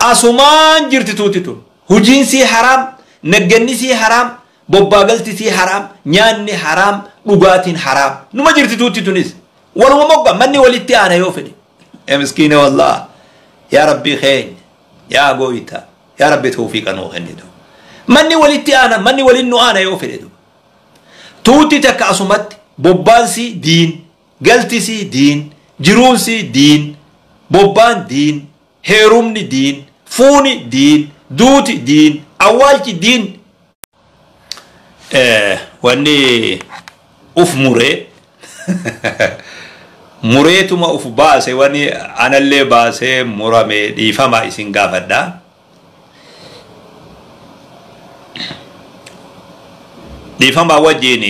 Asumaan jirti tuuti tun. Hujiin sii haraam, nagganni sii haraam, bobbaagalti sii haraam, nyaanni haraam, dhugaatiin haraam. Numa jirti tuuti tunis. Waluma mogga manni walitti aana yoo fedhe. Ee miskiina wallah. Yaa Rabbii keenya. Yaa gooyta. Yaa Rabbi tawfiiqa nuu kennitu. Manni walitti aana, manni waliin nu aana yoo fedhe. Tuuti takka asumatti bobbaansii diin, galtisii diin, jiruunsii diin, bobbaan diin, heerumni diin, fuuni diin, duuti diin, awwaalchi diin. Wanni uf muree mureetuma uf baase wanni anallee baasee murame dhiifama isin gaafadha. Dhiifama wajjin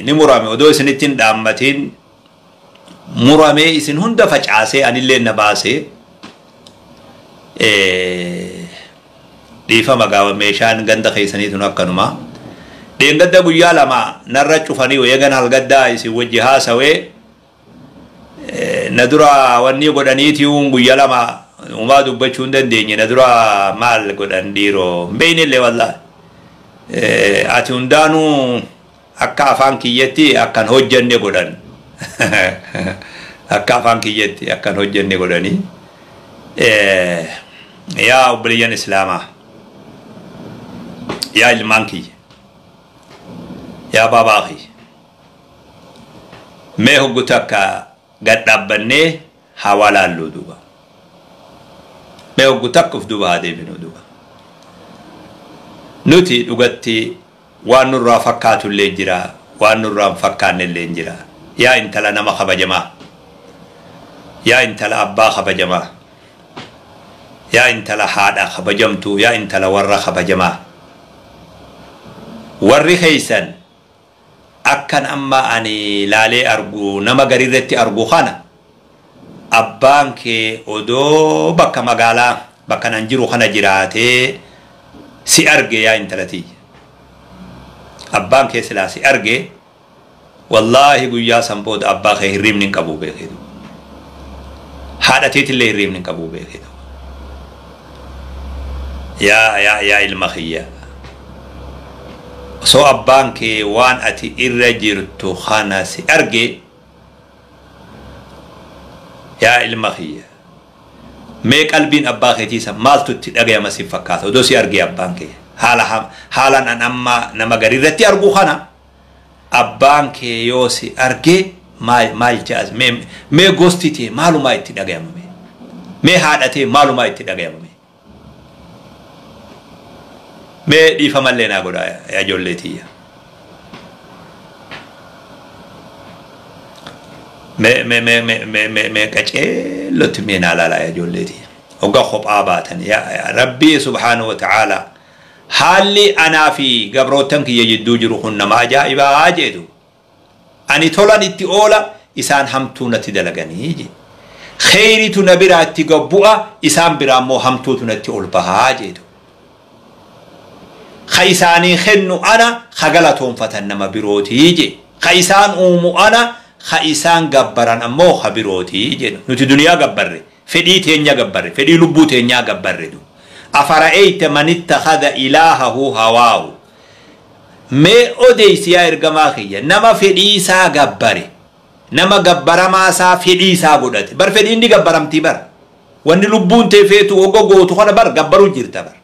ni murame odoo isinitti hin dhaammatiin muramee isin hunda facaasee anillee na baasee dhiifama gaafa meeshaan ganda keessanii tun akkanuma. Dheengadda guyyaa lama narra cufanii eegan halgaddaa isin wajji haasawee na dura wanni godhaniitii guyyaa lama uumaa dubbachuu hin dandeenye na dura maal godhan dhiiroo hin beeknellee wallaahi. Ati hundaanuu akka afaan kiyyatti akkan hojjenne godhan. Akka afaan kiyyatti akkan hojjenne godhanii. Yaa obboleeyyan Islaamaa. Yaa ilmaan kiyya. Yaa baabaa kiyya. Mee hoggu takka gad dhaabbannee haa walaalluu duuba. Mee hoggu takka of duuba haa deebinuu duuba. Nuti dhugatti waan nurraa fakkaatu illee jira, waan nurraa hin fakkaanne illee jira. Yaa intala nama kabajamaa. Yaa intala abbaa kabajamaa. Yaa intala haadha kabajamtuu, yaa intala warra kabajamaa. Warri keessan akkan amma ani laalee argu nama gariirratti argu kana abbaan kee odoo bakka magaalaa bakka nan jiru kana jiraatee si arge yaa intala tiyya. Abbaan kee silaa si arge wallaahi guyyaa san booda abbaa kee hirriibni hin qabu beekeetu. Haadha teetillee hirriibni hin qabu beekeetu. Yaa yaa yaa ilma kiyya. Osoo abbaan kee waan ati irra jirtu kana si arge yaa ilma kiyya. Mee qalbiin abbaa keetii san maaltu itti dhagayama si fakkaata odoo si arge abbaan kee haala haalaan an amma nama gariirratti argu kana abbaan kee yoo si arge maal maal ja'a mee mee gosti tee maalumaa itti dhagayama mee mee haadha tee maalumaa itti dhagayama mee mee dhiifamallee naa godhaa yaa ijoollee tiyya. Mee mee mee mee mee mee mee qaceellotti mee naa laalaa yaa ijoollee tiyya. Hoggaa kophaa baatan yaa Rabbii subhaanahu wa ta'aalaa haalli anaa fi gabroottan kiyya jidduu jiru kun nama ajaa'ibaa jedhu. Ani tolan itti oola isaan hamtuu natti dalaganii jedhe. Kheyritu na biraa itti gabbu'a isaan biraa immoo hamtuutu natti ol bahaa jedhu. Ka isaanii kennu ana ka galatoonfatan nama birootii jedhe. Ka isaan uumu ana ka isaan gabbaran ammoo ka birootii jedhu. Nuti duniyaa gabbarre, fedhii teenya gabbarre, fedhii lubbuu teenyaa gabbarre du. Afara'eeyta man ittakhadha ilaahahu hawaahu. Mee odeessi yaa ergamaa kiyya nama fedhii isaa gabbare, nama gabbaramaa isaa fedhii isaa godhate. Bar fedhiin ni gabbaramtii bar. Wanni lubbuun tee feetu hogga gootu kana bar gabbaruu jirta bar.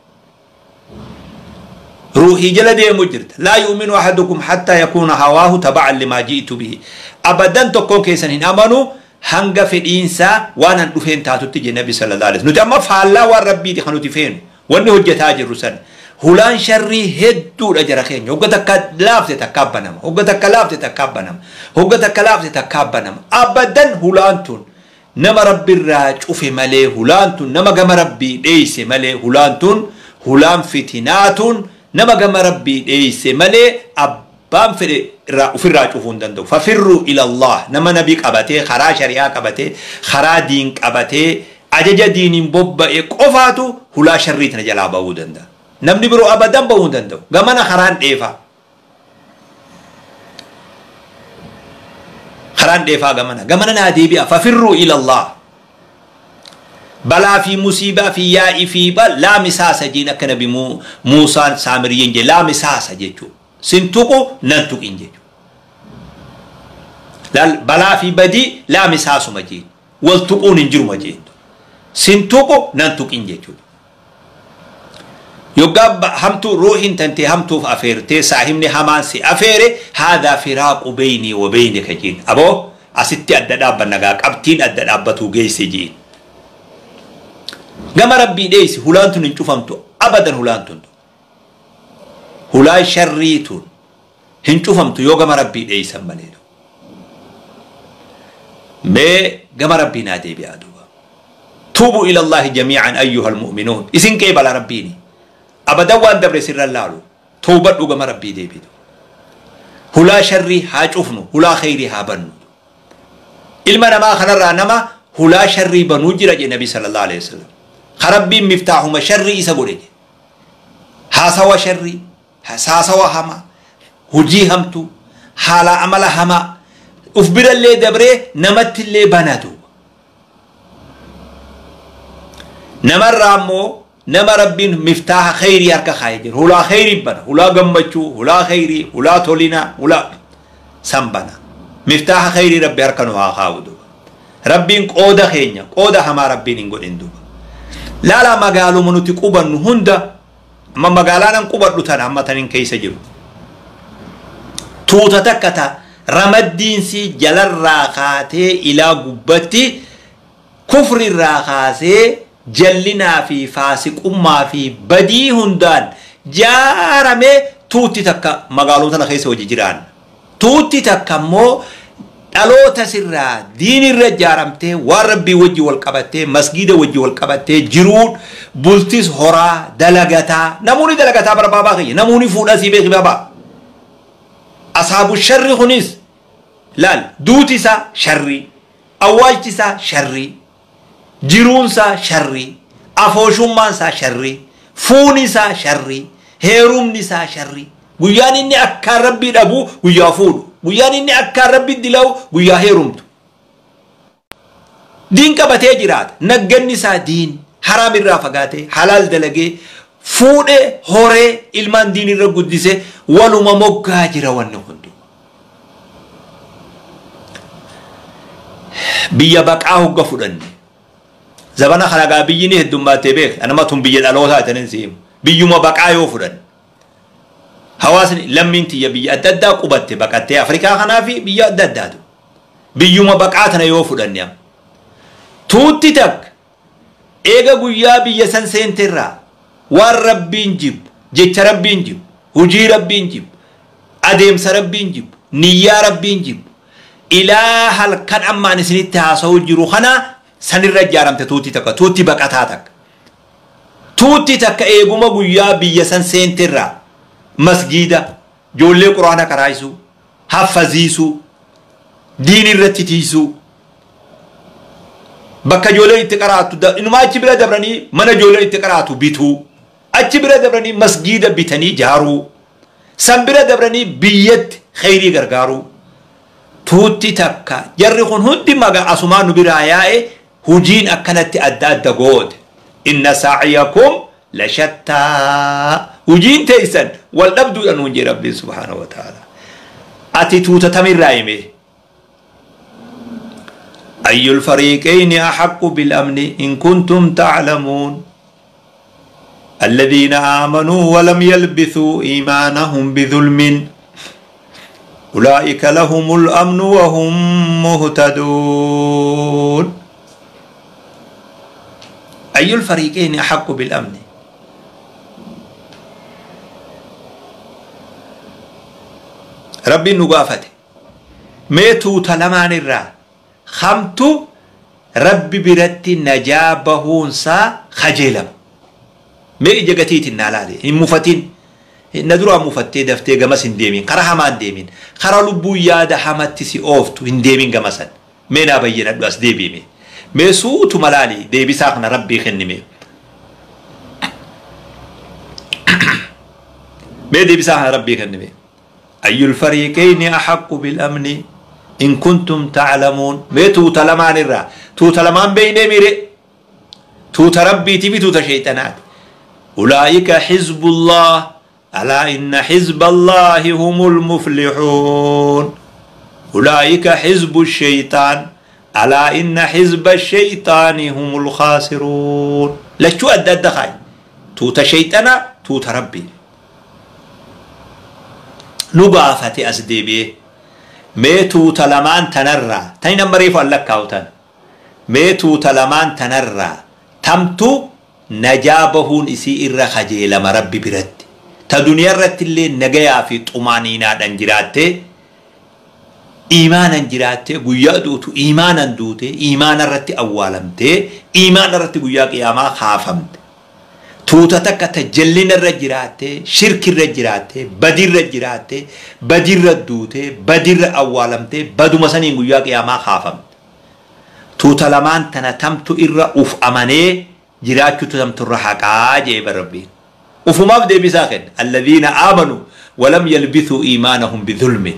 Ruuhii jala deemu jirta. Laa yu'minu ahadukum hattaa yakuuna hawaahu taba'an limaa ji'tu bihi. Abadan tokkoon keessan hin amanu hanga fedhiinsaa waan an dhufeen taatutti jedhe Nabi sallallahu alaihi wasallam. Nuti amma faallaa waan Rabbiiti kan nuti feenu. Wanni hojjetaa jirru san. Hulaan sharrii hedduudha jara keenya. Hogga takka laafte takka banama. Hogga takka laafte takka banama. Hogga takka laafte takka banama. Abadan hulaan tun nama Rabbirraa cufe malee hulaan tun nama gama Rabbii dheeyse malee hulaan tun hulaan fitinaa tun nama gama Rabbii dheeyse malee abbaan fedhe irraa ofirraa cufuu hin danda'u. Fafirruu ilallah nama nabi qabatee karaa shari'aa qabatee karaa diin qabatee ajaja diiniin bobba'e qofaatu hulaa sharrii tana jalaa ba'uu danda'a. Namni biroo abadan ba'uu hin danda'u. Gamana karaan dheefaa. Karaan dheefaa gamana. Gamana naa deebi'a. Fafirruu ilallah. Balaa fi musiibaa fi yaa'ii fi laa misaasa jiin akka nabi Muusaan Saamiriyyiin jee laa misaasa jechuudha. Sin tuqu nan tuqin jechuudha. Balaa fi badii laa misaasuma jiin. Wal tuquun hin jiruma jiin. Sin tuqu nan tuqin jechuudha. Yoggaa hamtuu ruuhin tantee hamtuuf afeertee saahibni hamaan si afeere haadhaa firaaqu beynii wa beynika jiin. Aboo asitti adda dhaabbanna gaa qabxiin adda dhaabbatuu geesse jiin. Gama rabbii dheeysi hulaan tun hin cufamtu abadan hulaan tun. Hulaan sharrii tun hin cufamtu yoo gama rabbii dheeysan malee. Mee gama rabbii naa deebi'aa duuba. Tuubuu ila Allaahi jamiican ayyuhal mu'minuun. Isin qeebala rabbiini. Abadan waan dabre sirra laalu. Tawbadhu gama rabbii deebitu. Hulaa sharrii haa cufnu, hulaa kheyrii haa bannu. Ilma namaa kanarraa nama hulaa sharrii banuu jira jedhe Nabi sallallahu alaihi wasallam. Ka rabbiin miftaaxuma sharrii isa godhe jedhe. Haasawa sharrii, haasawa hamaa, hojii hamtuu, haala amala hamaa, uf birallee dabree namattillee banatu. Namarraa immoo nama rabbiin miftaaha kheyrii harka kaayee jiru. Hulaa kheyrii bana, hulaa gammachuu, hulaa kheyrii, hulaa tolinaa, hulaa san bana. Miftaaha kheyrii rabbi harka nu haa kaa'u duuba. Rabbiin qooda keenya, qooda hamaa rabbiin hin godhin duuba. Laalaa magaaluma nuti qubannu hunda, amma magaalaa nan qubadhu tana amma tanin keessa jiru. Tuuta takka ta ramaddiinsi jalarraa kaatee ilaa gubbatti kufrirraa kaasee jallinaa fi faasiqummaa fi badii hundaan jaaramee tuutti takka magaalota tana keessa hojii jiraan. Tuutti takka immoo dhaloota sirraa diinirra ijaaramtee waan rabbii wajji wal qabattee masgiida wajji wal qabattee jiruu bultis horaa dalagataa namoonni dalagataa barbaabaa kiyya namoonni fuudhaa sii beeki baabaa. Asaabu sharri kunis laal duuti isaa sharrii awwaalchi isaa sharrii jiruun isaa sharrii afooshummaan isaa sharrii fuuni isaa sharrii heerumni isaa sharrii. Guyyaan inni akkaan rabbii dhabu guyyaa fuudhu. Guyyaan inni akkaan rabbi dilawu guyyaa heerumtu. Diin qabatee jiraata. Nagganni isaa diin haraam irraa fagaatee halaal dalagee fuudhee horee ilmaan diin irra guddisee waluma moggaa jira wanni hundu. Biyya baqaa hogga fudhanne. Zabana kana gaa biyyi ni heddummattee beek. Anama tun biyya dhalootaa ta'an si'imu. Biyyuma baqaa yoo fudhanne. Hawaasni lammiin tiyya biyya adda addaa qubatte baqattee Afrikaa kanaa fi biyya adda addaatu. Biyyuma baqaa tana yoo fudhanne amma. Tuutti takka eega guyyaa biyya san seenterraa waan rabbiin jibbu, jecha rabbiin jibbu, hojii rabbiin jibbu, adeemsa rabbiin jibbu, niyyaa rabbiin jibbu, ilaa halkan ammaan isinitti haasa'u jiru kana sanirra ijaaramte tuutti takka, tuutti baqataa takka. Tuutti takka eeguma guyyaa biyya san seenterraa masgiida, ijoollee quraana qaraayisuu, haffaziisuu, diin irratti tiisuu, bakka ijoolleen itti qaraatu, inumaa achi bira dabranii mana ijoolleen itti qaraatu bituu, achi bira dabranii masgiida bitanii jaaruu, san bira dabranii biyyatti kheyrii gargaaruu. Tuutti takka jarri kun hundi maga asumaan nu biraa yaa'e hujiin akkanatti adda adda goote. Inna sa'yakum lashattaa. Hujiin teessan wal dhabduudha nuun jee Rabbiin subhaanahu wa ta'ala. Ati tuuta tamirraa hime. Ayyul fariiqayni ahaqqu bil amni in kuntum ta'lamuun. Alladhiina aamanuu wa lam yalbisuu iimaanahum bidhulmin. Ulaa'ika lahumul amnu wa hum muhtaduun. Ayyul fariiqayni ahaqqu bil amni. Rabbiin nu gaafate. Mee tuuta lamaan irraa hamtu rabbi biratti najaa bahuunsaa kajeelama. Mee ija gatiitiin naa laale hin mufatin. Na duraa mufattee daftee gamas hin deemin. Karaa hamaa hin deemin. Karaa lubbuu yaada hamatti si ooftu hin deemin gamasan. Mee naa bayyanadhu as deebiime. Mee suutuma laali deebisaa kana rabbii kennime. Mee deebisaa kana rabbii kennime. Ayyul fariiqayni ahaqqu bil amni in kuntum ta'lamuun. Mee tuuta lamaan irraa tuuta lamaan beeynee miire. Tuuta rabbiitii fi tuuta sheeyxanaati. Ulaa'ika xizbullah alaa inna xizballaahi humul muflixuun. Ulaa'ika xizbu sheyxaan alaa inna xizba sheyxaani humul khaasiruun. Lachuu adda adda kaayi. Tuuta sheyxanaa, tuuta rabbii. Nu gaafate as deebi'ee. Mee tuuta lamaan tanarraa tani nama reefu an lakkaa'u tana. Mee tuuta lamaan tanarraa tamtu najaa bahuun isii irra kajeelama rabbi biratti. Ta duniyaa irratti illee nagayaa fi xumaaniinaadhaan jiraattee iimaanan jiraattee guyyaa duutu iimaanan duute iimaana irratti awwaalamtee iimaana irratti guyyaa qiyaamaa kaafamte. Tuuta takka ta jallina irra jiraattee shirki irra jiraattee badii irra jiraattee badii irra duutee badii irra awwaalamtee baduma saniin guyyaa qiyaamaa kaafamte. Tuuta lamaan tana tamtu irra uf amanee jiraachuutu tamtu irra haqaa jee Rabbiin. Ufumaaf deebisaa kenna. Alladhiina aamanu walam yalbithuu iimaanahum bidhulmin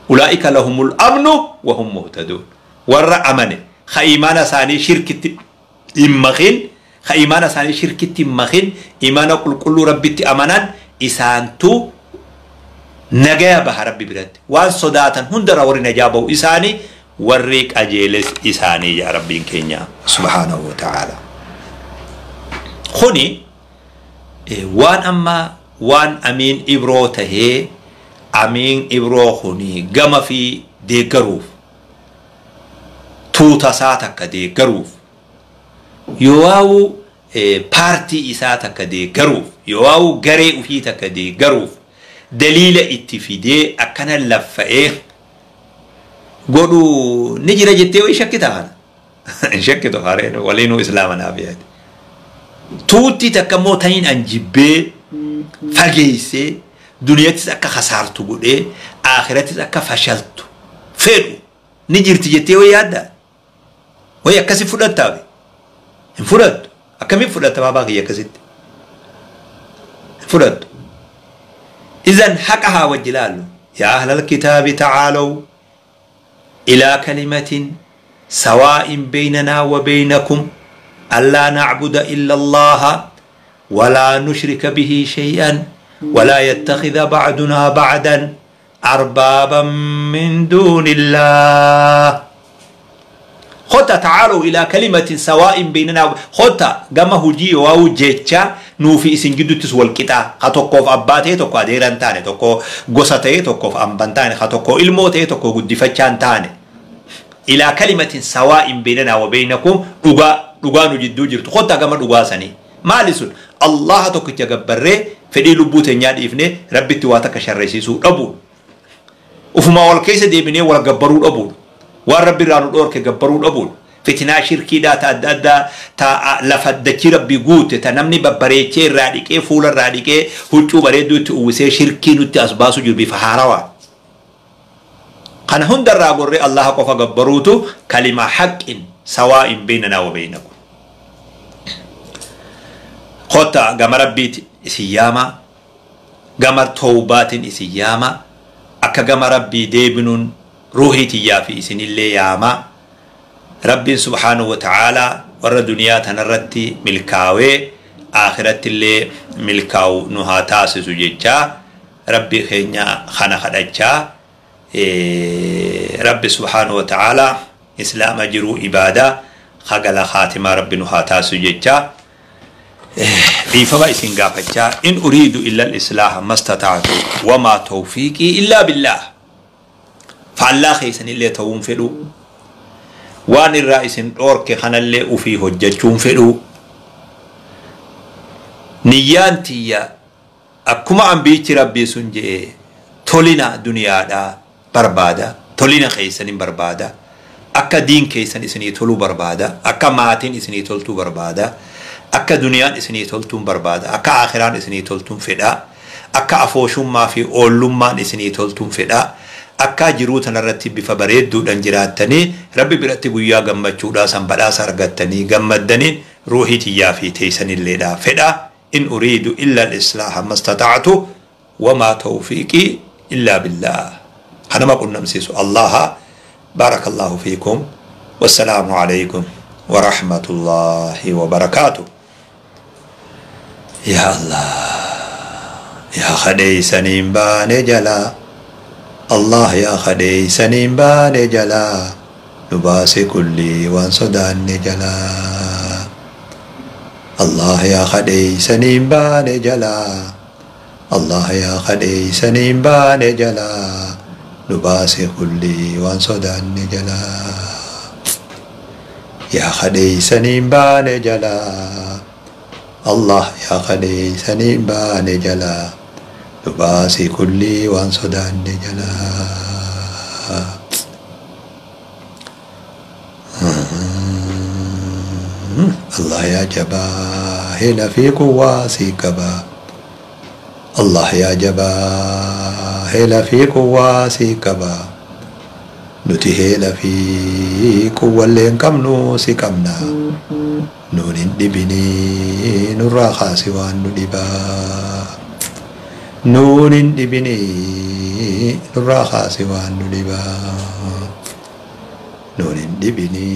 ulaa'ika lahumul amnu wa hum muhtaduun. Warra amane ka iimaana isaanii shirkitti hin makin, ka iimaana isaanii shirkitti hin makin, iimaana qulqulluu rabbitti amanan isaantu nagaya baha rabbi biratti. Waan sodaatan hundarraa warri najaa bahu isaanii warri qajeeles isaanii yaa rabbiin keenya subhaanahu wa ta'ala. Kuni waan amma waan Amiin Ibroo tahee Amiin Ibroo kuni gama fi deeggaruuf tuuta isaa takka deeggaruuf yoo'aawu paartii isaa takka deeggaruuf yoo'aawu garee ufii takka deeggaruuf daliila itti fidee akkana laffa'ee godhu ni jira jettee wayi shakkita kana. Hin shakkitu hareen waliinuu islaama naaf yaade. Tuutti takka immoo taniin an jibbee fageessee duniyattis akka kasaartu godhee akhirattis akka fashaltu fedhu ni jirti jettee wayi yaadda. Wayi akkasi fudhattaa be? Hin fudhattu. Akkamiin fudhatta baabaa kiyya akkasitti? Hin fudhattu. Izan haqa haa wajji laallu. Yaa ahlal kitaabi ta'aalaw ilaa kalimatin sawaa'in beynanaa wa beynakum allaa na'buda illa Allaha walaa nushrika bihi shay'an walaa yattakhidha ba'dunaa ba'dan arbaaban min duunillah. Khota ta'aalaw ilaa kalimatin sawaa'in beynanaa, khota gama hujii waa'u jecha nuufi isin gidduttis wal qixaa, ka tokkoof abbaa ta'e tokko adeera hin taane, tokko gosa ta'e tokkoof amba hin taane, ka tokko ilmoo ta'e tokko guddifachaa hin taane. Ilaa kalimatin sawaa'in beynanaa wa beynakum, dhugaa dhugaa nu jidduu jirtu khota gama dhugaa sanii. Maali sun? Allaha tokkicha gabbarree fedhii lubbuu teenyaa dhiifnee rabbitti waa takka sharreessiisuu dhabuun, ufumaa wal keessa deebinee wal gabbaruu dhabuun, waan rabbi irraa nu dhoorke gabbaruu dhabuun, fitinaa shirkiidhaa ta adda addaa ta lafa dachii rabbii guute ta namni babbareechee irraa dhiqee fuula irraa dhiqee huccuu bareedduu itti uwwisee shirkii nutti as baasu jiru bifa haarawaa. Kana hundarraa gorree Allaha qofa gabbaruutu kalimaa haqqin sawaa'in beynanaa wa beynakum. Kottaa gama rabbiiti isin yaamaa, gama tawbaatiin isin yaamaa, akka gama rabbii deebinuun ruuhii tiyyaa fi isinillee yaamaa. Rabbiin subhaanahu wa ta'aalaa warra duniyaa tanarratti milkaawee akhirattillee milkaawu nu haa taasisu jechaa rabbii keenya kana kadhachaa, rabbi subhaanahu wa ta'aalaa islaama jiruu ibaadaa hagala khaatimaa rabbi nu haa taasisu jechaa dhiifama isin gaafachaa. In uriidu illa al-islaaha mastata'tu wamaa tawfiiqii illaa billaah. Faallaa keessanillee ta'uun fedhu, waan irraa isin dhoorke kanallee ufii hojjechuun fedhu. Niyyaan tiyya akkuma ambiichi rabbii sun je'e tolina duniyaadhaa barbaada, tolina keessanin barbaada, akka diin keessan isinii toluu barbaada, akka maatiin isinii toltuu barbaada, akka duniyaan isinii toltuun barbaada, akka akhiraan isinii toltuun fedha, akka afooshummaa fi oollummaan isinii toltuun fedha, akka jiruu tanarratti bifa bareedduudhaan jiraattanii rabbi biratti guyyaa gammachuudhaa san badhaasa argattanii gammaddaniin ruuhii tiyyaa fi teessanilleedhaa fedha. In uriidu illa al-islaaha mastata'tu wamaa tawfiiqii illaa billaah. Kanama qunnamsiisu Allaha. Baarakallahu fiikum. Wassalaamu alaykum ورحمة الله وبركاته. يا الله يا خديسنين بان جلا، الله يا خديسنين بان جلا، نباس كل وانصدان جلا. الله يا خديسنين بان جلا، الله يا خديسنين بان جلا، نباس كل وانصدان جلا. يا خديسنين بان جلا، الله يا خديسنين بان جلا، نباس كل وانصدان جلا. الله يا جبا هلا في قواسي كبا، الله يا جبا هلا في قواسي كبا، نتي هلا في قوة لين كم نوسي كمنا، نون دبني نرا خاسي وان ندبا، نون دبني نرا خاسي وان ندبا، نون دبني.